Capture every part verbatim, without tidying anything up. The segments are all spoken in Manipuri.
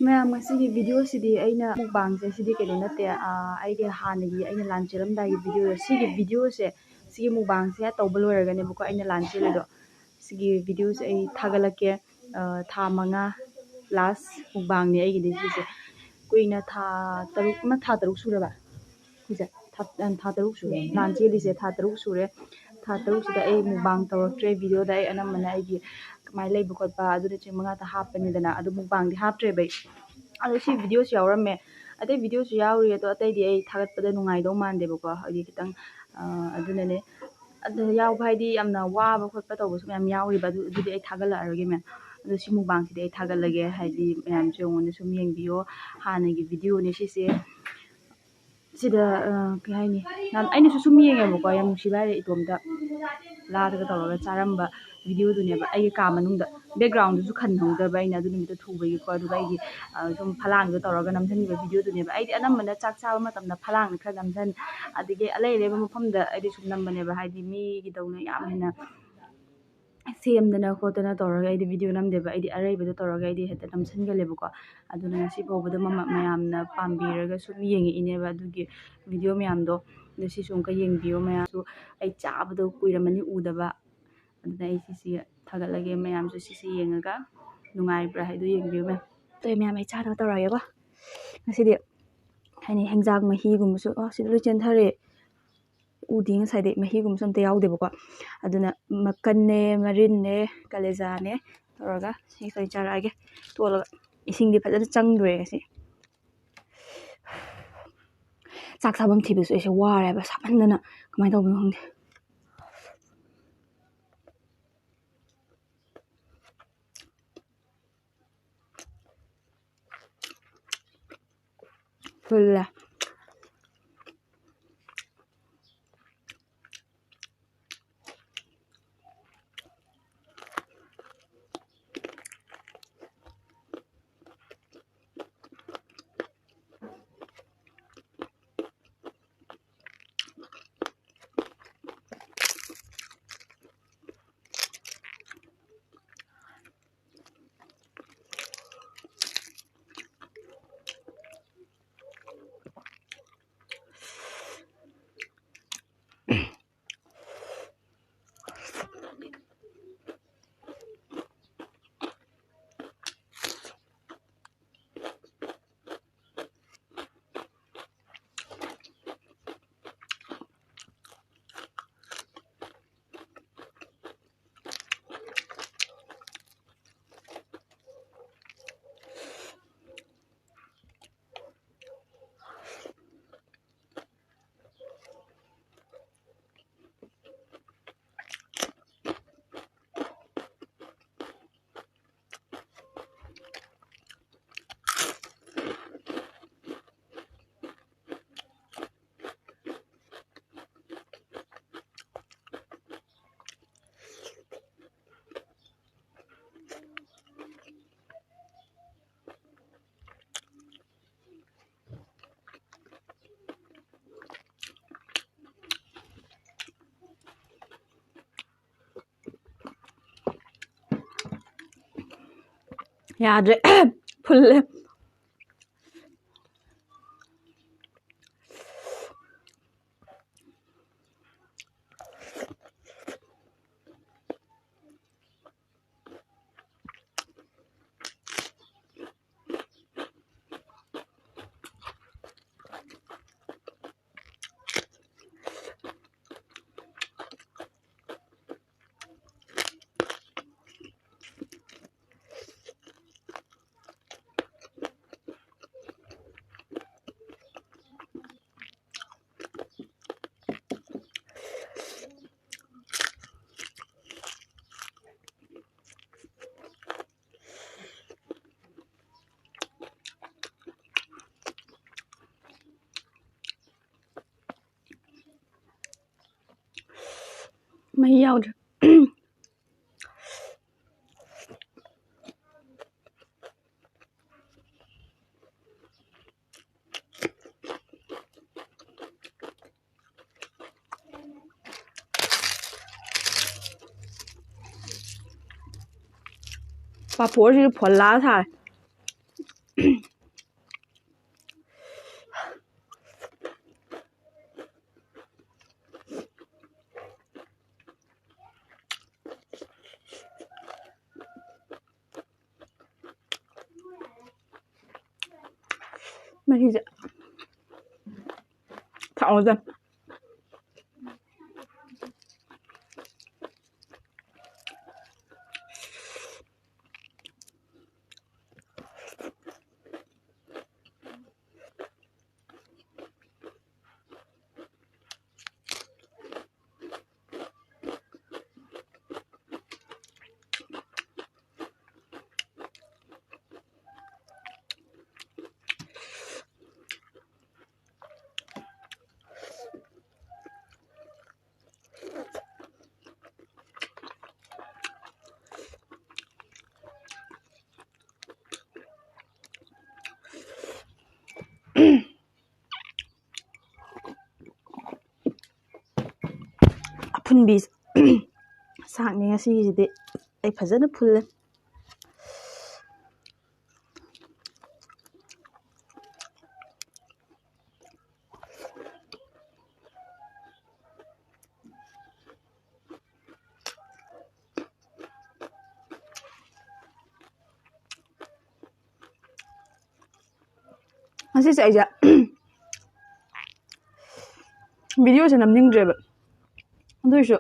ꯃꯌꯥꯝ, ꯉꯁꯤꯒꯤ ꯚꯤꯗꯤꯑꯣꯁꯤꯗꯤ ꯑꯩꯅ ꯃꯨꯛꯕꯥꯡꯁꯦ, ꯁꯤꯗꯤ ꯀꯩꯅꯣ ꯅꯠꯇꯦ, ꯑꯩꯒꯤ ꯍꯥꯟꯅꯒꯤ ꯑꯩꯅ ꯂꯥꯟ ꯆꯦꯜꯂꯝꯗꯥꯏꯒꯤ ꯚꯤꯗꯤꯑꯣꯗꯣ, ꯁꯤꯒꯤ ꯚꯤꯗꯤꯑꯣꯁꯦ, ꯁꯤꯒꯤ ꯃꯨꯛꯕꯥꯡꯁꯦ ꯇꯧꯕ ꯂꯣꯏꯔꯒꯅꯦꯕꯀꯣ ꯑꯩꯅ ꯂꯥꯟ ꯆꯦꯜꯂꯤꯗꯣ꯫ ꯁꯤꯒꯤ ꯚꯤꯗꯤꯑꯣꯁꯦ ꯑꯩ ꯊꯥꯒꯠꯂꯛꯀꯦ꯫ ꯊꯥ ꯃꯉꯥ ꯂꯥꯁ ꯃꯨꯛꯕꯥꯡꯅꯦ ꯑꯩꯒꯤꯗꯤ ꯁꯤꯁꯦ꯫ ꯀꯨꯏꯅ ꯊꯥ ꯇꯔꯨꯛ ꯑꯃ, ꯊꯥ ꯇꯔꯨꯛ ꯁꯨꯔꯕ? ꯁꯤꯁꯦ ꯊꯥ, ꯊꯥ ꯇꯔꯨꯛ ꯁꯨꯔꯦ꯫ ꯂꯥꯟ ꯆꯦꯜꯂꯤꯁꯦ ꯊꯥ ꯇꯔꯨꯛ ꯁꯨꯔꯦ꯫ ꯊꯥ ꯇꯔꯨꯛꯁꯤꯗ ꯑꯩ ꯃꯨꯛꯕꯥꯡ ꯇꯧꯔꯛꯇ꯭ꯔꯦ꯫ ꯚꯤꯗꯤꯑꯣꯗ ꯑꯩ ꯑꯅꯝꯕꯅ ꯑꯩꯒꯤ ꯀꯃꯥꯏꯅ ꯂꯩꯕ ꯈꯣꯠꯄ ꯑꯗꯨꯅꯆꯤꯡꯕ ꯉꯥꯛꯇ ꯍꯥꯞꯄꯅꯤꯗꯅ꯫ ꯑꯗꯨ ꯃꯨꯛꯕꯥꯡꯗꯤ ꯍꯥꯞꯇ꯭ꯔꯦꯕ ꯑꯩ꯫ ꯑꯗꯣ ꯁꯤ ꯚꯤꯗꯤꯑꯣꯁꯨ ꯌꯥꯎꯔꯝꯃꯦ꯫ ꯑꯇꯩ ꯚꯤꯗꯤꯑꯣꯁꯨ ꯌꯥꯎꯔꯤ, ꯑꯗꯣ ꯑꯇꯩꯗꯤ ꯑꯩ ꯊꯥꯒꯠꯄꯗ ꯅꯨꯡꯉꯥꯏꯗꯧ ꯃꯥꯟꯗꯦꯕꯀꯣ, ꯍꯥꯏꯗꯤ ꯈꯤꯇꯪ, ꯑꯗꯨꯅꯅꯦ꯫ ꯑꯗꯨ ꯌꯥꯎꯕ ꯍꯥꯏꯗꯤ ꯌꯥꯝꯅ ꯋꯥꯕ ꯈꯣꯠꯄ ꯇꯧꯕꯁꯨ ꯃꯌꯥꯝ ꯌꯥꯎꯔꯤꯕ, ꯑꯗꯨ, ꯑꯗꯨꯗꯤ ꯑꯩ ꯊꯥꯒꯠꯂꯛꯑꯔꯣꯏꯒꯦ ꯃꯌꯥꯝ꯫ ꯑꯗꯣ ꯁꯤ ꯃꯨꯛꯕꯥꯡꯁꯤꯗꯤ ꯑꯩ ꯊꯥꯒꯠꯂꯒꯦ, ꯍꯥꯏꯗꯤ ꯃꯌꯥꯝꯁꯨ ꯑꯩꯉꯣꯟꯗ ꯁꯨꯝ ꯌꯦꯡꯕꯤꯌꯣ꯫ ꯍꯥꯟꯅꯒꯤ ꯚꯤꯗꯤꯑꯣꯅꯦ ꯁꯤꯁꯦ꯫ ꯁꯤꯗ, ꯀꯩ ꯍꯥꯏꯅꯤ, ꯌꯥꯝ, ꯑꯩꯅꯁꯨ ꯁꯨꯝ ꯌꯦꯡꯉꯦꯕꯀꯣ, ꯌꯥꯝ ꯅꯨꯡꯁꯤꯕ ꯍꯥꯏꯔꯦ, ꯏꯇꯣꯝꯇ ꯂꯥꯗꯒ ꯇꯧꯔꯒ ꯆꯥꯔꯝꯕ ꯚꯤꯗꯤꯑꯣꯗꯨꯅꯦꯕ꯫ ꯑꯩꯒꯤ ꯀꯥ ꯃꯅꯨꯡꯗ, ꯕꯦꯛꯒ꯭ꯔꯥꯎꯟꯗꯨꯁꯨ ꯈꯟꯍꯧꯗꯕ ꯑꯩꯅ ꯑꯗꯨ ꯅꯨꯃꯤꯠꯇꯣ ꯊꯨꯕꯒꯤꯀꯣ꯫ ꯑꯗꯨꯒ ꯑꯩꯒꯤ, ꯁꯨꯝ ꯐꯂꯥꯡꯗꯣ ꯇꯧꯔꯒ ꯅꯝꯁꯤꯟꯈꯤꯕ ꯚꯤꯗꯤꯑꯣꯗꯨꯅꯦꯕ꯫ ꯑꯩꯗꯤ ꯑꯅꯝꯕꯅ ꯆꯥꯛ ꯆꯥꯕ ꯃꯇꯝꯗ ꯐꯂꯥꯡꯅ ꯈꯔ ꯅꯝꯁꯤꯟ, ꯑꯗꯒꯤ ꯑꯂꯩ ꯑꯂꯩꯕ ꯃꯐꯝꯗ ꯑꯩꯗꯤ ꯁꯨꯝ ꯅꯝꯕꯅꯦꯕ꯫ ꯍꯥꯏꯗꯤ ꯃꯤꯒꯤꯗꯧꯅ ꯌꯥꯝ ꯍꯦꯟꯅ ꯁꯦꯝꯗꯅ ꯈꯣꯠꯇꯅ ꯇꯧꯔꯒ ꯑꯩꯗꯤ ꯚꯤꯗꯤꯑꯣ ꯅꯝꯗꯦꯕ꯫ ꯑꯩꯗꯤ ꯑꯔꯩꯕꯗꯣ ꯇꯧꯔꯒ ꯑꯩꯗꯤ ꯍꯦꯛꯇ ꯅꯝꯁꯤꯟꯒꯜꯂꯦꯕꯀꯣ꯫ ꯑꯗꯨꯅ ꯉꯁꯤ ꯐꯥꯎꯕꯗ ꯃꯃ-, ꯃꯌꯥꯝꯅ ꯄꯥꯝꯕꯤꯔꯒ ꯁꯨꯝ ꯌꯦꯡꯉꯛꯏꯅꯦꯕ ꯑꯗꯨꯒꯤ ꯚꯤꯗꯤꯑꯣ ꯃꯌꯥꯝꯗꯣ꯫ ꯑꯗꯣ ꯁꯤꯁꯨ ꯑꯃꯨꯛꯀ ꯌꯦꯡꯕꯤꯌꯣ ꯃꯌꯥꯝꯁꯨ꯫ ꯑꯩ ꯆꯥꯕꯗꯣ ꯀꯨꯏꯔꯝꯃꯅꯤ ꯎꯗꯕ꯫ ꯑꯗꯨꯅ ꯑꯩ ꯁꯤꯁꯤ ꯊꯥꯒꯠꯂꯒꯦ, ꯃꯌꯥꯝꯁꯨ ꯁꯤꯁꯤ ꯌꯦꯡꯉꯒ ꯅꯨꯡꯉꯥꯏꯕ꯭ꯔꯥ ꯍꯥꯏꯗꯣ ꯌꯦꯡꯕꯤꯌꯨ ꯃꯌꯥꯝ꯫ ꯑꯗꯣ ꯃꯌꯥꯝ ꯑꯩ ꯆꯥꯅꯕ ꯇꯧꯔꯒꯦꯀꯣ꯫ ꯉꯁꯤꯗꯤ ꯍꯥꯏꯗꯤ ꯍꯦꯟꯖꯥꯡ ꯃꯍꯤꯒꯨꯝꯕꯁꯨ, ꯑꯣ, ꯁꯤꯗ ꯂꯣꯏ ꯆꯦꯟꯊꯔꯦ꯫ ꯎꯗꯤ ꯉꯁꯥꯏꯗꯤ ꯃꯍꯤꯒꯨꯝꯕꯁꯨ ꯑꯝꯇ ꯌꯥꯎꯗꯦꯕꯀꯣ꯫ ꯑꯗꯨꯅ ꯃꯀꯟꯅꯦ, ꯃꯔꯤꯟꯅꯦ, ꯀꯂꯦꯖꯥꯅꯦ ꯇꯧꯔꯒ ꯁꯤ ꯀꯔꯤ ꯆꯥꯔꯛꯑꯒꯦ ꯇꯣꯠꯂꯒ꯫ ꯏꯁꯤꯡꯗꯤ ꯐꯖꯅ ꯆꯪꯗꯣꯔꯦ ꯉꯁꯤ꯫ ꯆꯥꯛ ꯆꯥꯐꯝ ꯊꯤꯕꯁꯨ ꯑꯩꯁꯦ ꯋꯥꯔꯦꯕ, ꯁꯥꯃꯟꯗꯅ꯫ ꯀꯃꯥꯏꯅ ꯇꯧꯕꯅꯣ ꯈꯪꯗꯦ꯫ ꯐꯨꯜꯂꯦ꯫ ꯌꯥꯗ꯭ꯔꯦ꯫ ꯐꯨꯜꯂꯦ꯫ ꯃꯍꯤ ꯌꯥꯎꯗ꯭ꯔꯦ꯫ ꯄꯥꯐꯣꯔꯁꯤꯁꯨ ꯐꯣꯜꯂꯥ ꯁꯥꯔꯦ꯫ ꯃꯍꯤꯁꯦ ꯊꯥꯛꯑꯣꯗ꯫ ꯑꯐꯨꯟꯕꯤ ꯁꯥꯛꯅꯤ ꯉꯁꯤꯒꯤꯁꯤꯗꯤ꯫ ꯑꯩ ꯐꯖꯅ ꯐꯨꯜꯂꯦ꯫ ꯉꯁꯤꯁꯦ ꯑꯩꯁꯦ videoꯁꯦ ꯅꯝꯅꯤꯡꯗ꯭ꯔꯦꯕ, ꯑꯗꯨꯏꯁꯨ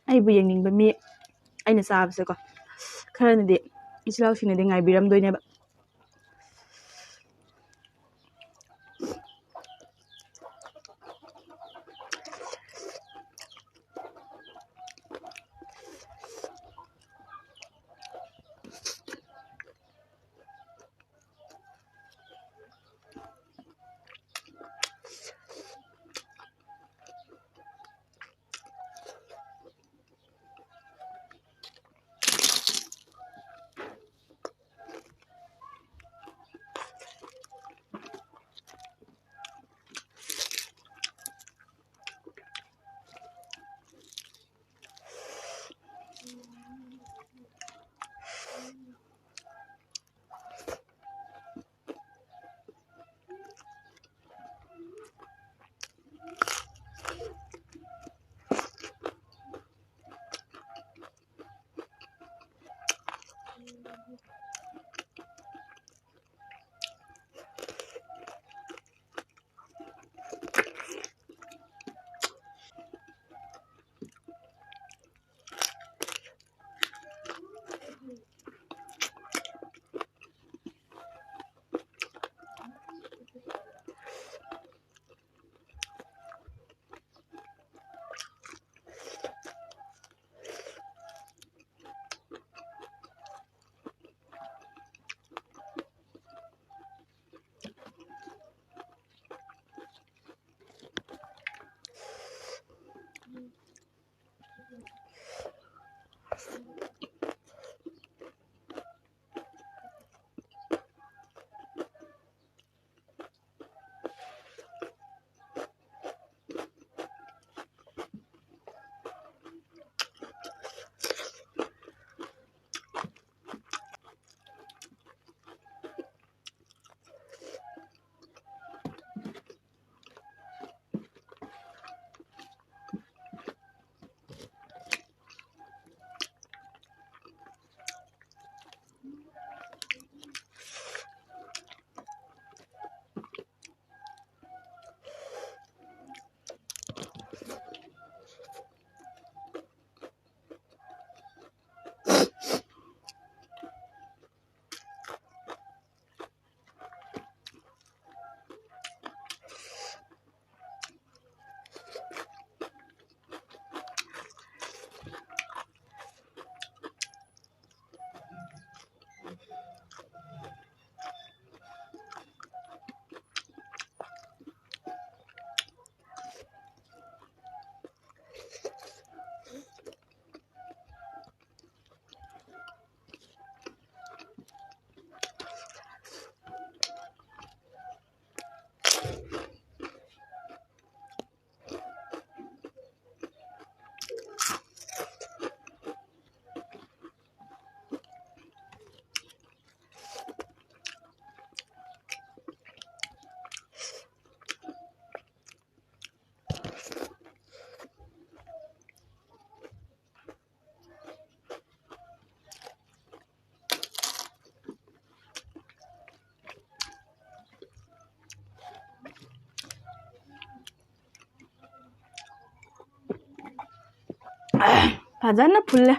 ꯑꯩꯕꯨ ꯌꯦꯡꯅꯤꯡꯕ ꯃꯤ ꯑꯩꯅ ꯆꯥꯕꯁꯦꯀꯣ, ꯈꯔꯅꯗꯤ ꯏꯆꯤꯜ ꯏꯅꯥꯎꯁꯤꯡꯅꯗꯤ ꯉꯥꯏꯕꯤꯔꯝꯗꯣꯏꯅꯦꯕ꯫ ꯐꯖꯅ ꯐꯨꯜꯂꯦ꯫